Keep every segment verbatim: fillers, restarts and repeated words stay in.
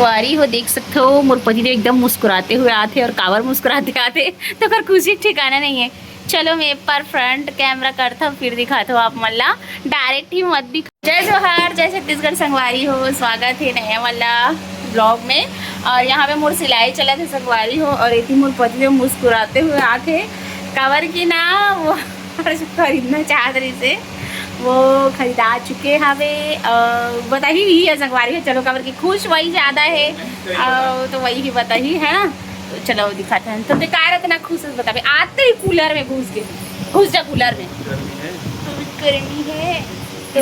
संगवारी हो, देख सकथो, मोर पति देव एकदम मुस्कुराते हुए आथे, और काबर मुस्कुराते आथे, तो ओकर खुशी के ठिकाना नहीं है। चलो, मैं एक बार front camera करथव, फिर दिखाथव आप मन ला। Direct ही मत दिखा। जय जोहार, जय छत्तीसगढ़ संगवारी हो, स्वागत है नया वाला vlog में। और यहाँ पे मोर सिलाई चलत है संगवारी हो, और एती मोर पति देव मुस्कुराते हुए आथे, काबर कि ना वो जो खरीदना चाहत रहिसे, वो खरीदा चुके हवे। अ, बताही ही है संगवारी हो, चलो, काबर कि खुश वही ज्यादा है, अ, तो वही ही बताही है ना। तो चलो दिखाते हैं। तो बेकार इतना खुश है, बताबे, आते ही कूलर में घुस गए, घुस जा कूलर में। गर्मी है। बहुत गर्मी है। तो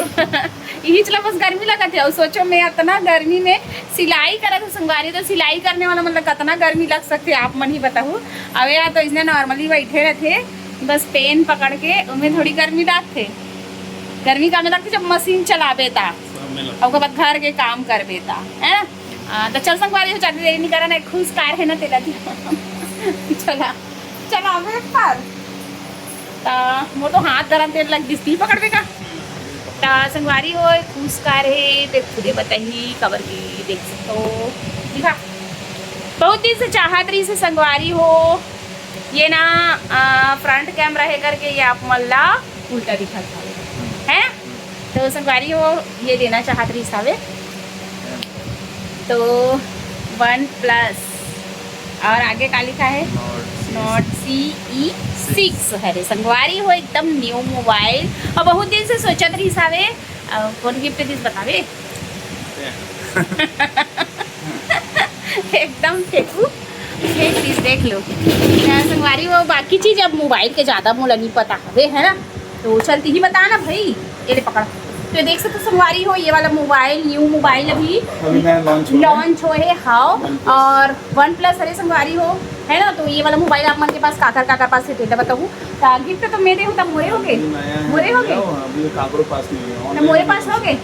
यही चला, बस गर्मी लगत है। और सोचो, मैं इतना गर्मी में सिलाई करत हूँ संगवारी, तो सिलाई करने वाला मतलब कितना गर्मी लग सकती है, आप मन ही बताहू। अब यार तो इसने normally बैठे रहते, बस पेन पकड़ के, उनमें थोड़ी गर्मी लगते। गर्मी का में लगती जब मशीन चलाबे ता, और ओकर बाद घर के काम करबे ता, है ना? आ, तो चल संगवारी हो, ज्यादा देरी नहीं करना है, खुश कार है ना तेला जी। चला, चला अबे पर। ता मोर तो हाथ गरम तेल लग दिस, ती पकड़बे का? ता संगवारी हो, खुश कार है, ते खुदे बताही, काबर की देख सकथो, दिखा। बहुत दिन से चाहत रहिसे संगवारी हो, ये ना, आ, front camera है करके ये आप मन ला उल्टा दिखत हवे, हैं? तो संगवारी हो, ये देना चाहत रहिस हवे। तो OnePlus, और आगे का लिखा है? Note C E six। अरे संगवारी हो, एकदम new mobile, और बहुत दिन से सोचत रहिस हवे, अ, कौन gift दिस बताबे? एकदम फेंकू, फेंक दिस, देख लो। अ, संगवारी हो, बाकी चीज अब mobile के ज्यादा मोला नहीं पता हवे, है ना? तो चल, तिही बता ना भाई, ये ले पकड़। तो देख सकते संगवारी हो, ये वाला mobile, new mobile अभी अभी नया launch हुआ है। Launch हो है, हाँ। OnePlus। और OnePlus, अरे संगवारी हो, है ना? तो ये वाला mobile आप मन के पास काकर काकर पास है, तेला बताहू। ता gift तो मैं देहूँ, ता मोरे होगे, अभी नया है, मोरे होगे। नया हो, अभी काकरो पास नहीं है, ता मोरे online पास में। होगे,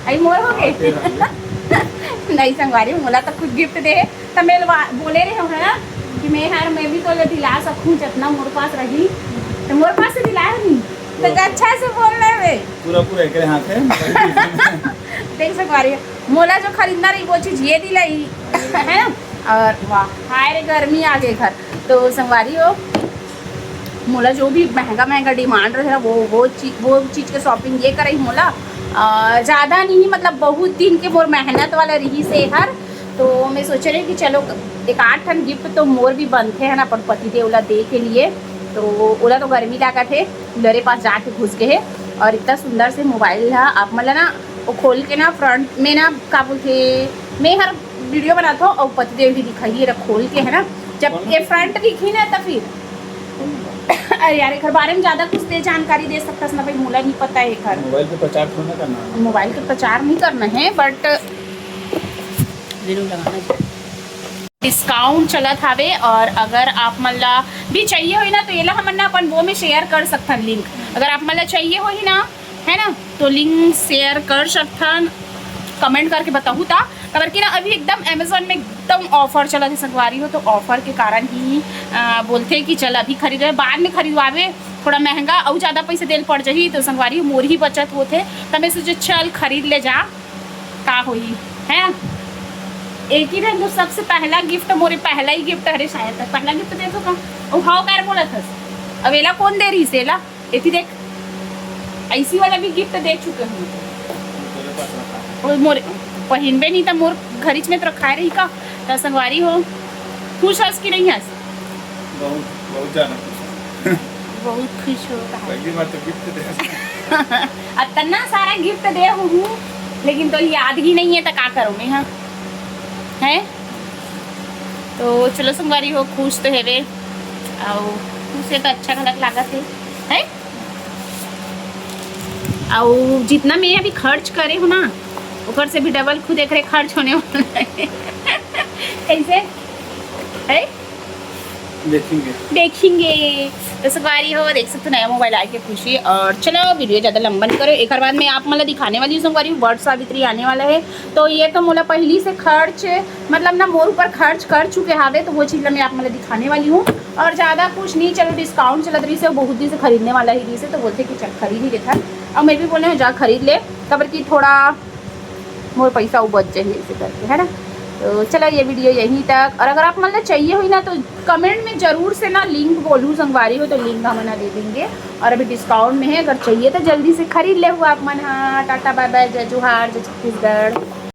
आई मोर होगे। हाँ, तेरा है। नहीं संगवारी, मोला तो खुद gift दे है, तो मैं लवा-, बोले रहे हो, है ना, कि मैं हर, मैं भी तो ले दिला सकूँ, जितना मोर पास रही, तो मोर पास से दिलाए नहीं, तो हाँ। अच्छा से बोल रहे वे। पूरा, पूरा एकरे हाथ है। देख सकवारी, मोला जो खरीदना रही वो चीज ये दिलाई, है ना? और वाह, हाय रे, गर्मी आ गई घर। तो संगवारी हो, मोला जो भी महंगा महंगा demand रहे ना, वो, वो चीज, वो चीज के shopping ये करही मोला। अ, ज्यादा नहीं, मतलब बहुत दिन के मोर मेहनत वाला रहिसे हर, तो मैं सोचे रहे कि चलो एक आध ठन gift तो मोर भी बनथे है ना, अपन पति देव ला दे के लिए। तो ओला तो गर्मी लागत है, कुलरे पास जाके घुस गए है। और इतना सुंदर से mobile है, आप मन ला ना वो खोल के ना front में ना का बोलथे, मैं हर video बनाता हूँ और पति देव ही दिखाइए रहा खोल के, है ना, जब ये front दिखी ना तो फिर अरे यार, एकर बारे में ज्यादा कुछ दे जानकारी दे सकता ना भाई, मोला नहीं पता है एकर। Mobile पे प्रचार थोड़ा ना करना है। Mobile के प्रचार नहीं करना है, but discount चलत हावे, और अगर आप मन ला भी चाहिए होही ना, तो येला हमन ना अपन वो में share कर सकथन link। अगर आप मन ला चाहिए होही ना, है ना, तो link share कर सकथन, comment करके बताहू ता। काबर कि ना अभी एकदम Amazon में एकदम offer चलत है संगवारी हो, तो offer के कारण ही, अ, बोलथे कि चल अभी खरीदे, बाद में खरीदवाबे, थोड़ा महंगा अउ ज्यादा पैसे देल पड़ जाही, तो संगवारी हो मोर ही बचत होथे, त मैं सोचे चल खरीद ले जा, का होही, है? एक ही रहे तो सबसे पहला gift, मोरे पहला ही gift हरे शायद, तक पहला gift दे तो का, ओ हाव कर बोलत हस, अब एला कौन दे रही सेला? एती देख, ऐसी वाला भी gift दे चुके हूँ। वो मोर पहिनबे नहीं था, मोर घरीच में तो रखाए रही का। तो संगवारी हो, खुश हस कि नहीं हस? बहुत, बहुत ज्यादा खुश हूँ। बहुत खुश हो कहा। पहली बार तो gift दे। इतना सारा gift दे हूँ, लेकिन तो याद ही नहीं है, तो का करो मैं, हाँ? है? तो चलो संगवारी हो, खुश तो हेवे, और खुश है तो अच्छा घलक लागत है, है? अउ जितना मैं अभी खर्च करे हूँ ना, ओकर से भी double खुद एकरे खर्च होने वाला है। कैसे? है? देखेंगे। देखेंगे। तो संगवारी हो, देख सकते हो नया mobile आए के खुशी। और चलो video ज्यादा लंबा नहीं करो, एक बार बाद में आप मतलब दिखाने वाली हूँ संगवारी हो, वट सावित्री आने वाला है। तो ये तो मोला पहली से खर्च, मतलब ना मोर ऊपर खर्च कर चुके हावे, तो वो चीज ला मैं आप मतलब दिखाने वाली हूँ। और ज्यादा कुछ नहीं, चलो discount चलत रही से, बहुत दिन से खरीदने वाला ही रही से, तो बोलते कि चल खरीद ही लेथन। और मैं भी बोले हूँ जा खरीद ले, काबर कि थोड़ा मोर पैसा वो बच जाही ऐसे करके, है ना। तो चलो, ये वीडियो यहीं तक। और अगर आप मन ला चाहिए होही ना, तो कमेंट में जरूर से ना लिंक बोलहू संगवारी हो, तो लिंक हमन दे देंगे। और अभी डिस्काउंट में है, अगर चाहिए तो जल्दी से खरीद लेहू आप मन। हाँ, टाटा बाय बाय, जय जोहार, जय छत्तीसगढ़।